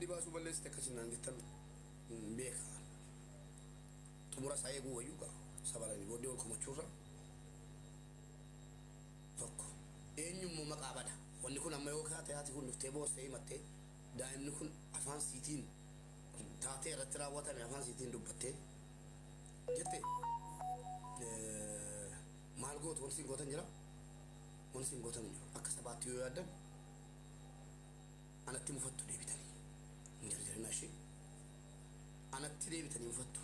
Gadi baasuu balleessite akkasinaan jettan beeka. Xumura isaa eeguu wayyuu gaa sabalanii booddee ol komachuurra tokko eenyummoo maqaa bada. Wanni kun amma yoo kaate, haati kun dhuftee boossee himattee, daa'imni kun afaan siitiin taatee irratti raawwatame afaan siitiin dubbattee jette, maal gootu? Wanti siin gootan jira, wanti siin gootan hin jiru. Akka sabaatti yoo yaaddan anatti mufattu, deebitanii hin jarjarina ishee, anatti deebitanii mufattu.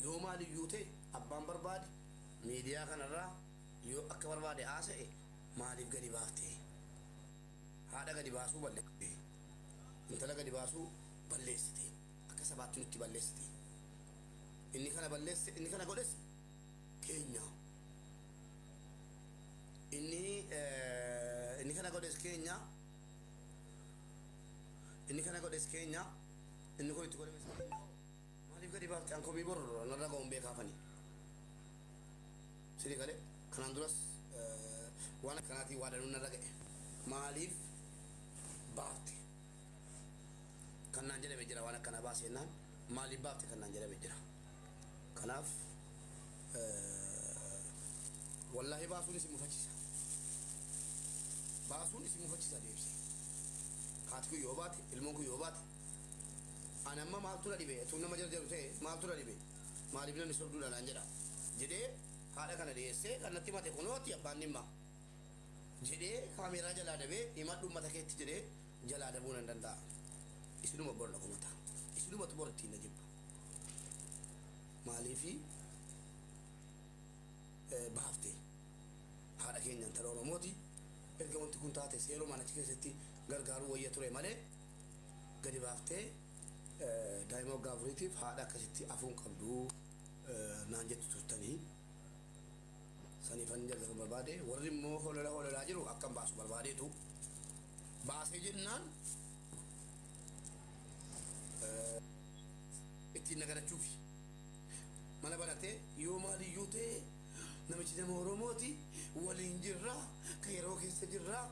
Yoo maaliyyuu ta'e, abbaan barbaade miidiyaa kanarraa yoo akka barbaade haasa'e, maaliif gadi baaftee haadha gadi baasuu balleessite, intala gadi baasuu balleessite, akka sabaatti nutti balleessite? Inni kana balleesse, inni kana godhes keenya, inni kana godhes keenya, inni kana godhes keenya, inni kun itti godhames keenya. Maaliif gadi baafte? An komii bor narra ga'uun beekaafani sini galee. Kanaan duras waan akkanaatiin waa danuun narra ga'e. Maaliif baafte kan naan jedhame jira, waan akkanaa baasennaan maaliif baafte kan naan jedhame jira. Kanaaf wallaahi baasuun isin mufachiisa, baasuun isin mufachiisa. Deebise haati kun yoo baate, ilmoon kun yoo baate, ani amma maaltu na dhibe? Tun nama jarjaru ta'e maaltu na dhibe? Maaliif namni sobduudha naan jedha jedhee haadha kana dhiyeessee, kan natti mate kunooti abbaan dhimma jedhee, kaameeraa jalaa dabee himadhu ummata keetti jedhee jalaa dabuu nan danda'a. Isinuma bor na komata, isinumatu bor ittiin na jibba. Maaliifi baafte haadha keenya intala Oromooti? Erga wanti kun taate seerumaan achi keessatti gargaaruu wayya ture malee, gadi baaftee daa'ima waggaa 4tiif haadha akkasitti afuun qabdu naan jettu turtanii. Saniifan jalqaba barbaade. Warri immoo holola hololaa jiru akkan baasu barbaadeetu baasee jennaan ittiin nagadachuufi mana banatee, yoo maaliyyuu ta'e namichi nama Oromooti, waliin jirraa, kan yeroo keessa jirraa,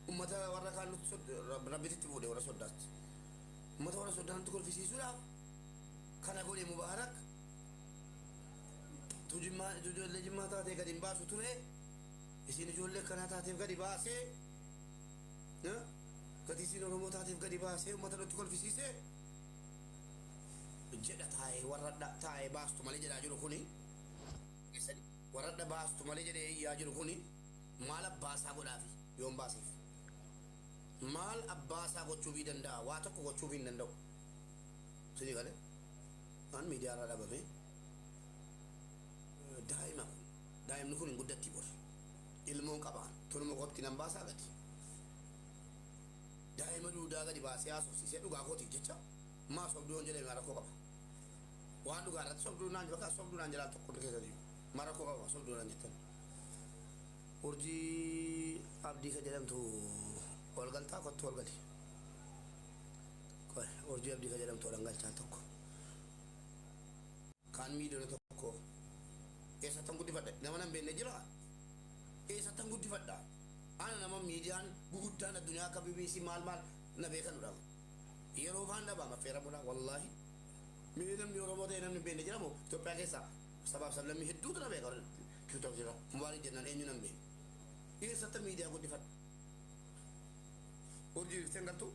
ummata warra kaan nutti rabbititti fuudhe, warra soddaatti, ummata warra soddaa nutti kolfisiisuudhaaf kana godhe. Mubaarak tu jimmaa, ijoollee Jimmaa taatee gadi hin baasu ture, isin ijoollee akkanaa taateef gadi baasee, gadi isin Oromoo taateef gadi baasee ummata nutti kolfisiisee jedha. Taa'ee warra taa'ee baastu malee jedhaa jiru kuni, warra baastu malee jedhee iyyaa jiru kuni, maal abbaasaa godhaafi? Yoon baaseef maal abbaasaa gochuufii danda'a? Waa tokko gochuufii hin danda'u. Sinii galee waan miidiyaa irraa dhabame. Daa'ima kun, daa'imni kun hin guddatti bor, ilmoon qabaan tunuma kootti nan baasaa gadi daa'ima duudaa gadi baasee haasofsiisee, dhugaa kootiif jecha maa sobduu yoon jedhame rakkoo qaba? Waan dhugaa irratti sobduu naan bakka sobduu naan jedhaan tokko keessatti maa rakkoo qaba sobduu naan jettan? Urjii Abdii ka jedhamtu ol galtaa, kottu ol gali. Urjii Abdii ka jedhamtu ol galchaan tokko kaan 1 miiliyoona eessattan guddifadha? Nama nan beekne jira, eessattan guddifadha? Ana nama miidiyaan guguddaan addunyaa akka BBC maal maal na beekanudha. Yeroo faan dhabaama affeeramuudha. Wallaahi mee namni Oromoo ta'e namni hin beekne jira moo? Itoophiyaa keessaa sabaaf sablammii hedduutu na beeka. TikTok jira, Mubaarik jennaan eenyu nan beekne? Eessattan miidiyaa guddifadha? Urjii dhiftee hin galtu,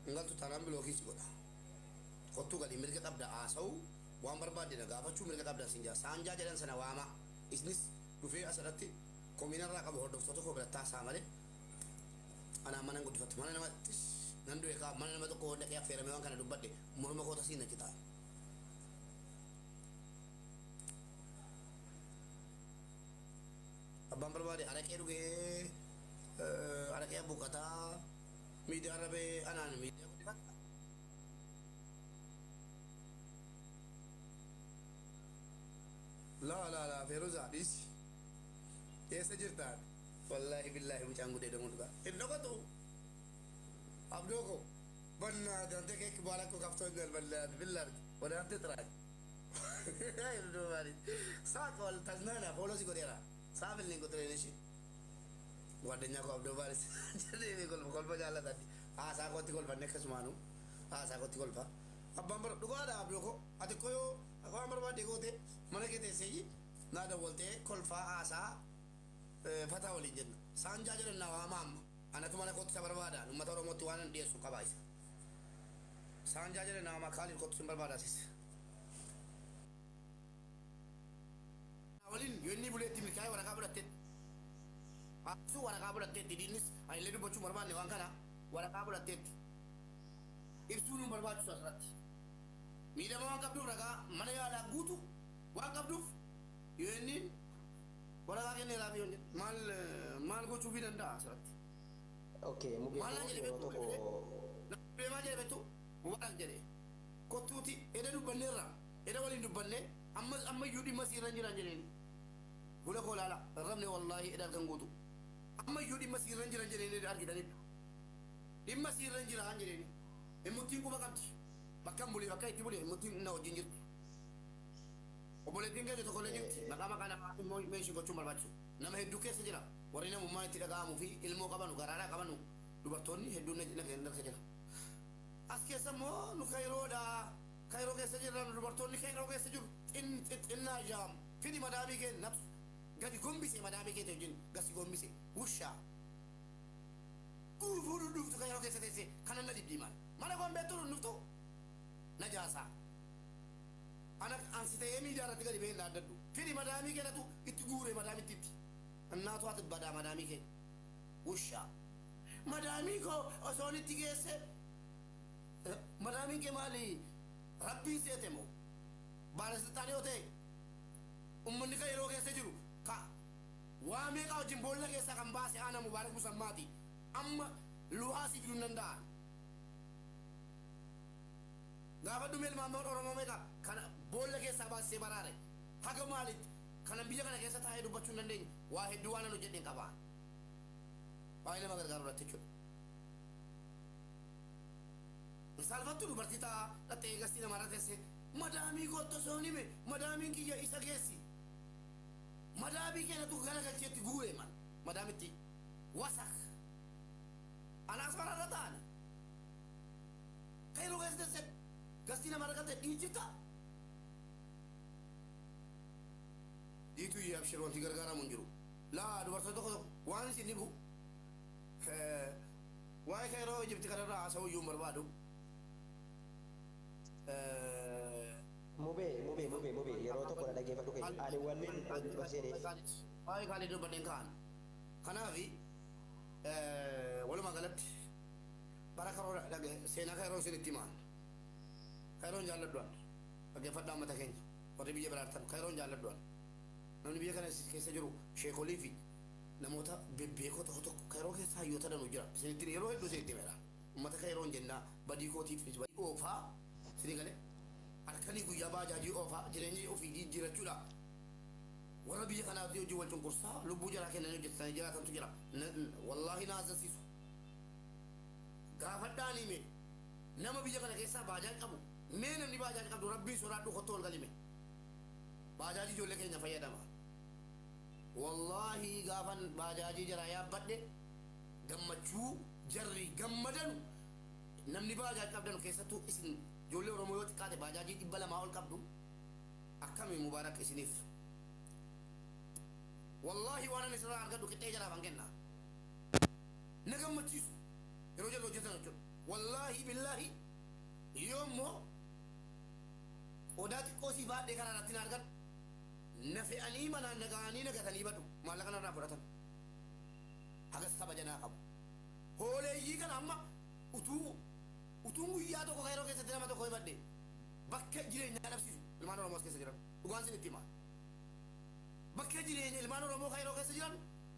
hin galtu taanaan block si godha. Kottuu galii, mirga qabda haasa'uu, waan barbaadde na gaafachuu mirga qabda sin jaa. Saanjaa jedhan sana waama, isinis dhufee asirratti komiinarraa qabu hordoftoota koo biratti haasa'a malee anaan mana hin guddifattu. Mana nama nan du'e kaa, mana nama tokko dhaqee affeeramee waan kana dubbadhe, morma koota siin achi ta'a. Abbaan barbaade araqee dhugee, araqee abbuuqataa miidiyaa irra ba'ee anaan miidiyaa guddifatta. Laa laa laa, Feeruzaa dhiisi. Eessa jirtaan? Wallaahi billaahi mucaan gudeedamu dhugaa. Hin dhokatu. Abdoo koo. በእናትህ አንተ ከክ በኋላ እኮ ከፍቶኛል። በእናትህ ምን ላድርግ? ወደ አንተ ጥራኝ። ሳቅ ወል ተዝናና follow si godheera. Saafillee ቁጥሬን እሺ. ጓደኛ koo Abdoo Baalis jedhee kolfa kolfa jaallatatti. Haasaa kootti kolfanne akkasumaanu haasaa kootti kolfa. Abbaan bar dhugaadha Abdoo koo, ati koo yoo waan barbaadde goote mana kee teessee naa dawwaltee kolfaa haasaa fataa waliin jenna. Saanjaa jedhan naa waama amma. Anatu mana kootti isa barbaada. Uummata Oromootti waan hin dhiyeessu qaba isa. Saanjaa jedhan naa waama, Kaalid kootti sin barbaada asis. Waliin yoo inni buleetti milkaa'ee waraqaa fudhatteetti. Haasuu waraqaa fudhatteetti, diinnis anillee dubbachuu barbaanne waan kana waraqaa fudhatteetti. Ibsuu nu barbaachisu asirratti. Miidhama waan qabduuf, ragaa mana yaalaa guutu waan qabduuf, yoo inni waraqaa kenneeraaf yoo inni maal maal gochuufii danda'a asirratti? Okay, Mubee, Maal naan jedhe yeroo beektu? tokko Maal jedhe beektu? Mubarak jedhe. Kottuuti eda dubbanneerra, eda waliin dubbanne, amma ammayyuu dhimma siirra hin jiran jedheen. Fuula koo ilaala, rabne wallaahi eda halkan guutu. Ammayyuu dhimma siirra hin jiran jedheen, eda argitaniidha. Dhimma siirra hin jiran jedheen. Himmuttiin quba qabdi. Bakka hin bulee, bakka itti bulee himmuttiin na wajjin jirti. Obboleettiin keenya tokkollee jirti. Maqaa namaa immoo meeshii gochuun barbaachisu. Nama hedduu keessa jira. Warri namummaa itti dhaga'amuu fi ilmoo qabanu, garaadhaa qabanu, dubartoonni hedduun na keessa jira. As keessa immoo nu Kairoodha. Kairoo keessa jirra, nu dubartoonni Kairoo keessa jiru. Xinnaa jaam. Fidi madaamii kee natu gadi gombise, madaamii keetii wajjin gasi gombise. Wushaa. Dhuufuu dhudhuuftu Kairoo keessa teesse kana na diddiimaan. Mana gombeettu dhudhuuftu najaasaa. Ana ansi ta'ee miidiyaa irratti gadi bahee dhaaddadhu. Fidi madaamii kee natu itti guure madaamitti itti. Annaatu ati badaa madaamii kee. Wushaa. Madaamii koo osoon itti geesse, madaamiin kee maali? Rabbiin seete moo? Baalasilxaanii yoo ta'e, ummanni kan yeroo keessa jiru ka waa meeqaa wajjin boolla keessaa kan baase ana Mubaarak Musammaati. Amma luhaasii fiduu hin danda'an. Gaafa dhume ilmaan Oromoo meeqa kana boolla keessaa baasisee baraare. Haga maalitti kanan biyya kana keessa taa'ee dubbachuu hin dandeenye, waa hedduu waan an hojjedheen qaba. Baay'ee nama gargaaru irratti jechuudha. Saalfattu dubartii ta'a dhattee gastii namarra teesse, madaamii kotto osoo hin hime madaamiin kiyya isa geessi. Madaamii keenyatu garagalcheetti guure mal madaamitti wasak. Anaas mararra ta'ani. Kairoo keessa teesse gastii namarra galte dhiijjifta. Diituu abshir, wanti gargaaramu hin jiru. Laa, dubartoota tokko tokko waan isin dhibu waa'ee Kairoo Ijipti kanarraa haasa'uu iyyuu hin barbaadu. Mubee, Mubee, Mubee, Mubee, yeroo tokko na dhaggeeffadhu kee. Ani wanni ol seeneef. Waa'ee Kaalid dubbanneen ka'an. Kanaafi walumaa galatti bara karoora seenaa Kairoo isin itti himaan. Kairoon jaalladhu an. Dhaggeeffadhaa uummata keenya. Warri biyya biraa jirtan Kairoon jaalladhu an. Namni biyya kana keessa jiru sheekolii fi namoota bebbeekoo tokko tokko Kairoo keessa hayyoota danuu jira. Isinitti yeroo hedduu isinitti himeera. Uummata Kairoon jennaa badii kootiif badii oofaa isinii galee halkanii guyyaa baajaajii oofaa jireenya ofii jijjiirachuudha. Warra biyya kanaatti hojii wal cunqursaa lubbuu jaraa kennanii hojjetanii jiraatantu jira. Wallaahi na azzasiisu. Gaafadhaan hime, nama biyya kana keessaa baajaaj qabu, mee namni baajaaj qabdu rabbiin sodaadhu, kottu ol galime. Baajaajii ijoollee keenya fayyadama. Wallaahi gaafan baajaajii jaraa yaabbadhe gammachuu jarri gammadanu, namni baajaaj qabdan keessattuu isin ijoollee Oromoo yoo xiqqaate baajaajii 200 ol qabdu, akkami Mubaarak isiniif. Wallaahi waan ani sirraa argadhu qixxee jaraaf han kenna. Na gammachiisu yeroo jarri hojjetan jechuudha. Wallaahi billaahi yoo immoo qodaa xiqqoo sii baadhee karaa irratti na argadhu, na fe'anii manaan na ga'anii na gatanii badu, maallaqa narraa fudhatan. Hagas kabaja naa qabu. Hooleeyyii kana amma utuun guyyaa tokko Kairoo keessatti nama tokko himadhe bakka jireenyaa dhabsiisu ilmaan Oromoo as keessa jiran. Dhugaan sin itti himaa. Bakka jireenya ilmaan Oromoo Kairoo keessa jiran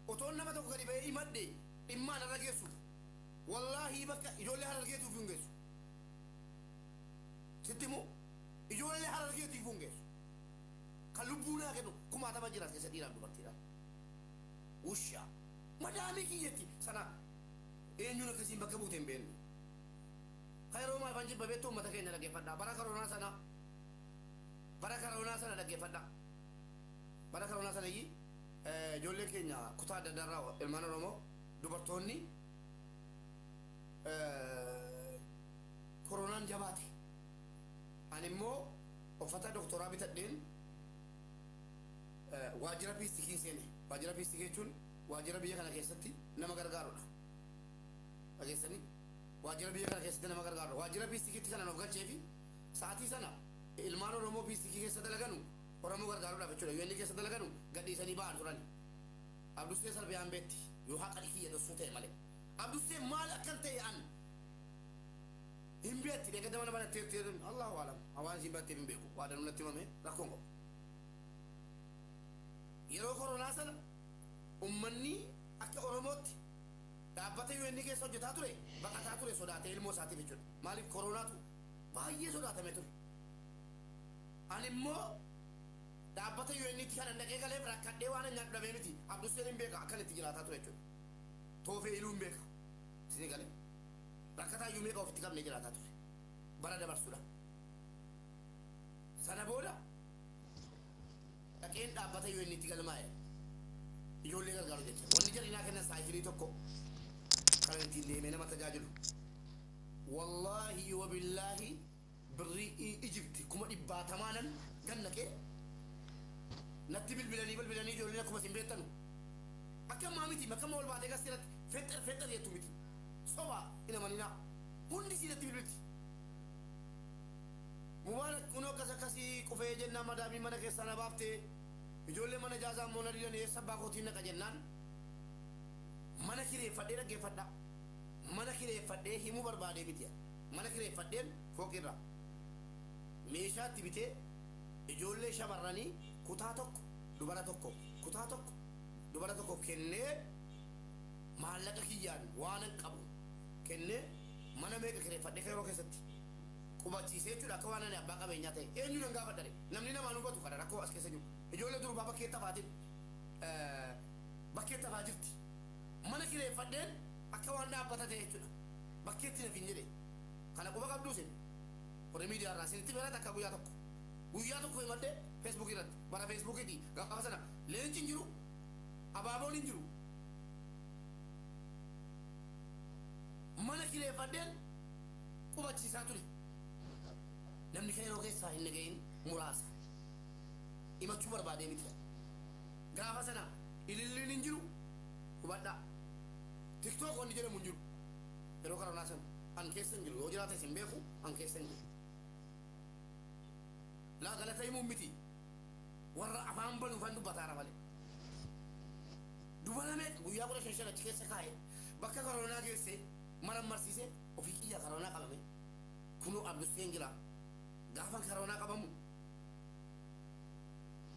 otoon nama tokko gadi ba'ee himadhe dhimmaan irra geessu. Wallaahi bakka ijoollee Harargeetuuf hin geessu. Sitti himu, ijoollee Harargeetiif hin geessu. Kan lubbuu naa kennu kumaatama jira as keessa, dhiiraaf dubartiidhaan. Wushaa. Madaamii kiyyetti sana eenyuun akkasiin bakka buute hin beeknu. Kairoo maal fan jibba beektu? Uummata keenya dhaggeeffadhaa. Bara karoonaa sana, bara karoonaa sana dhaggeeffadhaa. Bara karoonaa sana iyyii ijoollee keenya kutaa adda addaa irraa ilmaan Oromoo Doktoraa bitadheen waajjira piistikii seene. Waajjira piistikii jechuun waajjira biyya kana keessatti nama gargaarudha. Dhageessanii, waajjira biyya kana keessatti nama gargaarudha. Waajjira piistikiitti kana of galchee fi sa'aatii sana ilmaan Oromoo piistikii keessa dalaganu, Oromoo gargaaruudhaaf jechuudha. UN keessa dalaganu gadhiisanii ba'an turan. Abdussee Sarbiyaan beetti yoo haqa kiyya dhossuu ta'e malee. Abdussee maal akkan ta'e an hin beetti. Dheekadda mana banattee, Allahu alam, hawaan isiin batteef hin beeku. Waa danuu natti himame, rakkoon qabu. Yeroo koronaa sana ummanni akka Oromootti dhaabbata UN keessa hojjetaa ture baqataa ture, sodaatee ilmoo isaatiif jechuudha. Maaliif? Koronaatu baay'ee sodaatame ture. Ani immoo dhaabbata UN'tti kana dhaqee galeef rakkadhee waan nyaadhu dhabee miti. Abdusseen hin beeka akkan itti jiraataa ture jechuudha. Toofee iluu hin beeka. Isin galee rakkataa iyyuu meeqa ofitti qabnee jiraataa ture. Bara dabarsuudha. Sana booda dhaqeen dhaabbata UN'tti galmaa'e. Ijoollee gargaaru jecha. Wanni jarinaa kennan saayikilii tokko kan ittiin deemee nama tajaajilu. Wallaahi wabillaahi, birrii Ijipti 200,000 gannaqee natti bilbilanii bilbilanii ijoolleen akkuma isin beektanu. Akka ammaa miti, bakka amma ol baatee gas irratti fexxer fexxer jettu miti. Soba hin amaninaa. Hundi isii natti bilbilti. Mubaarak, kunoo akkas akkasii qufee jennaan madaamii mana keessaa na baaftee, ijoollee mana jaazaa immoo na didan, eessa abbaa kootiin naqa jennaan mana kireeffadhee, dhaggeeffadhaa. Mana kireeffadhee, himuu barbaadee miti. Mana kireeffadheen fooqirra meeshaatti bitee ijoollee shamarranii kutaa tokko dubara tokko, kutaa tokko dubara tokko kennee, maallaqa kiyyaan waanan qabu kennee, mana meeqa kireeffadhee yeroo keessatti qubachiisee jechuudha. Akka waan ani abbaa qabeenyaa ta'e eenyu nan gaafadhare? Namni namaan hubatu kana rakkoo as keessa jiru. Ijoollee durbaa bakkee tafaatiin bakkee tafaa jirti. Mana kireeffadheen akka waan dhaabbata ta'e jechuudha. Bakkeetti nafin jedhe kana quba qabduu isin warri miidiyaa irraa isinitti beelata. Akka guyyaa tokko, guyyaa tokko himadhee Feesbuukii irratti, bara Feesbuukiiti gaafa sana, leenci hin jiru, abaaboon hin jiru. Mana kireeffadheen qubachiisaa ture. Namni kan yeroo keessaa hin dhagahin muraasa. Himachuu barbaadee miti. Gaafa sana ililliin hin jiru, hubadhaa. TikTok wanni jedhamu hin jiru. Yeroo karonaa sana an keessa hin jiru. Yoo jiraate hin beeku, an keessa hin jiru. Laa, galata himuun miti, warra afaan banuufan dubbataara malee. Dubara meeqa guyyaa 15 5 achi keessa kaa'e, bakka karoonaa geesse, marammarsiise, ofii kiyya karoonaa qabame. Kunoo Abdusseen jira. Gaafa karoonaa qabamu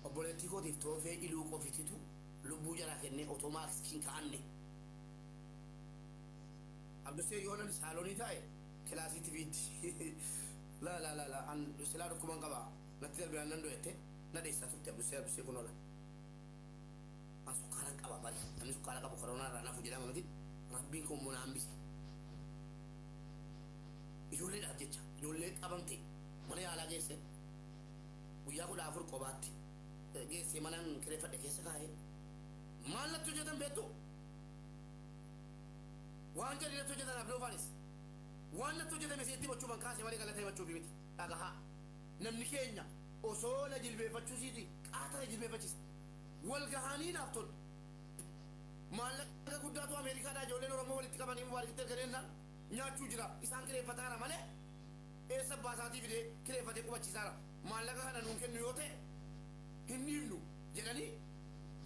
obboleettii kootiif toofee iluu qofititu lubbuu jalaa kennee otoo maaskiin ka'anne. Abdussee yoonan saalonii taa'e kilaasiitti fiitti. La la la la, an silaa dhukkuban qaba, natti darbinaan nan du'ette na dheessaa turte. Abdussee, Abdussee kun oola. An sukkaaran qaba bari, namni sukkaara qabu koronaa irraa nafu jedhama miti? Rabbiin kun immoo na hambise. Ijoolleedhaaf jecha ijoollee qabamte mana yaalaa geesse, guyyaa 14 qobaatti geesse, manan kireeffadhe keessa kaa'e. Maal natti hojjetan beektu? Waan jedhi natti hojjetan. Abdoofaanis waan natti hojjetame sitti himachuufan kaase malee galata himachuufi miti. Dhagahaa, namni keenya osoo na jilbeeffachuu siiti qaata na jilbeeffachisa. Wal gahanii naaf tolu. Maallaqa guddaatu Ameerikaadhaa ijoolleen Oromoo walitti qabanii Mubaarakitti erganinnaan nyaachuu jira. Isaan kireeffataara malee eessa abbaa isaatii fidee kireeffatee qubachiisaara? Maallaqa kana nuun kennu yoo ta'e hin dhiifnu jedhanii.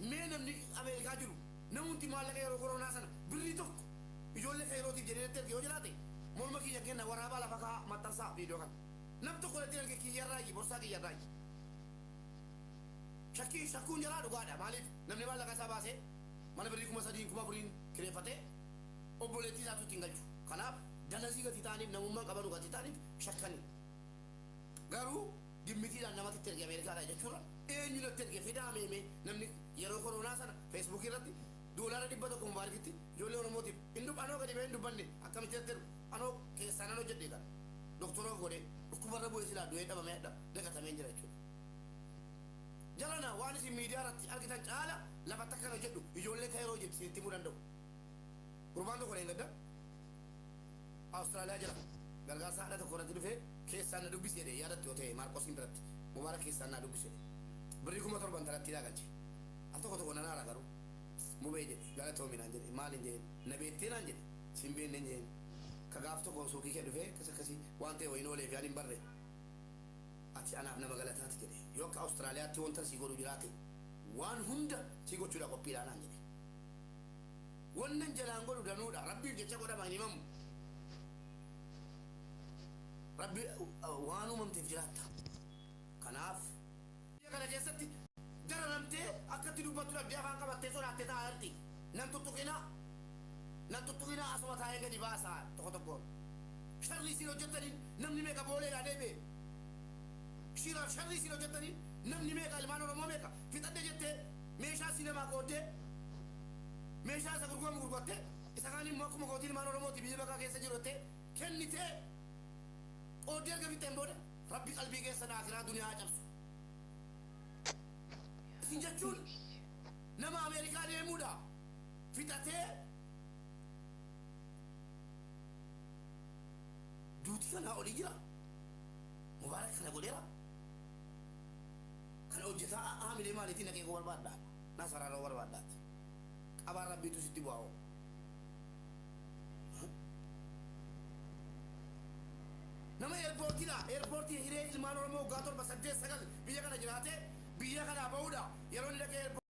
Mee namni Ameerikaa jiru, namumti maallaqa yeroo koronaa sana birrii tokko ijoollee kayrootiif jedhee natti erge yoo jiraate, morma kiyya kenna. Waraabaa lafa kaa, maxxansaa viidiyoo kana. Nam tokko natti erge kiyyarraayyi, borsaa kiyyarraayyi. Shakkii shakkuun jalaa dhugaadha. Maaliif? Namni maallaqa isaa baasee mana birrii 3,000n 4,000n kireeffatee obboleettii isaatu ittiin galchu. Kanaaf danasii gatii ta'aniif, namummaan qabanu gatii ta'aniif shakkanii. Garuu gimmitiidhaan namatti itti erge Ameerikaadhaa jechuudha. Eenyu natti erge fidaa meemee? Namni yeroo koronaa sana Feesbuukii irratti $100 Mubaarakitti ijoollee Oromootiif hin dub anoo gadi bahee hin dubbanne akkamitti natti ergu? Anoo keessaa nan hojjedhe kan doktoroof godhee dhukkubarra bu'ee silaa du'ee dhabamee dagatamee jira jechuudha. Jalana waan isin miidiyaa irratti argitan caala lafatti akkan hojjedhu ijoollee kan yeroo hojjetu isinitti himuu danda'u. Gurbaan tokko gadda Awustiraaliyaa jira. Gargaarsa haadha tokko irratti dhufee keessaan na dubbisi jedhee, yaadattu yoo ta'e, Maarqosiin biratti. Mubaarak keessaan naa dubbise. Birrii 7,000 intalattii naa galche. Al tokko tokko nan aara garuu. Mubee jedhe galatoomi naan jedhe maaliin jedheen na beektee naan jedhe sin beenneen jedheen. Ka gaaf tokko suuqii kee dhufee akkas akkasii waan ta'e wayiin oolee fi ani hin barre. Ati anaaf nama galataati jedhe. Yoo akka Awustiraaliyaatti wanta sii godhu jiraate waan hunda sii gochuudha qophiidhaa naan jedhe. Wannan jalaan godhu danuudha. Rabbiif jecha godhama hin himamu. Rabbi waan uumamteef jiraatta. Kanaaf biyya kana keessatti dararamtee akkatti dubbattu dhabdee afaan qabattee sodaattee taa'aa jirti. Nan tuttuqinaa. Nan tuttuqinaa asuma taa'ee gadi baasaa tokko tokkoon. Sharrii isin hojjettaniin namni meeqa booleedhaa deebi'e. Shiraaf sharrii isin hojjettaniin namni meeqa ilmaan Oromoo meeqa fixadhe jettee meeshaa si namaa qooddee meeshaa isa gurguramu gurgurattee isa kaan immoo akkuma kootii ilmaan Oromooti biyya baqaa keessa jiru jettee kennitee qooddee erga fixxeen booda rabbi qalbii keessan aakiraa duniyaa haa cabsu. Isin jechuun nama Ameerikaa deemuudha fixatee duuti kanaa olii jira. Mubaarak kana godheera. Kana hojjetaa haamilee maaliitiin naqee koo barbaadda? Na saraaroo barbaaddaati. Qabaan rabbiitu sitti bu'aa. Nama eerpoortiidha. Eerpoortii hiree ilmaan Oromoo waggaa 7, 8, 9 biyya kana jiraatee biyya kanaa bahuudha. Yeroo inni dhaqee.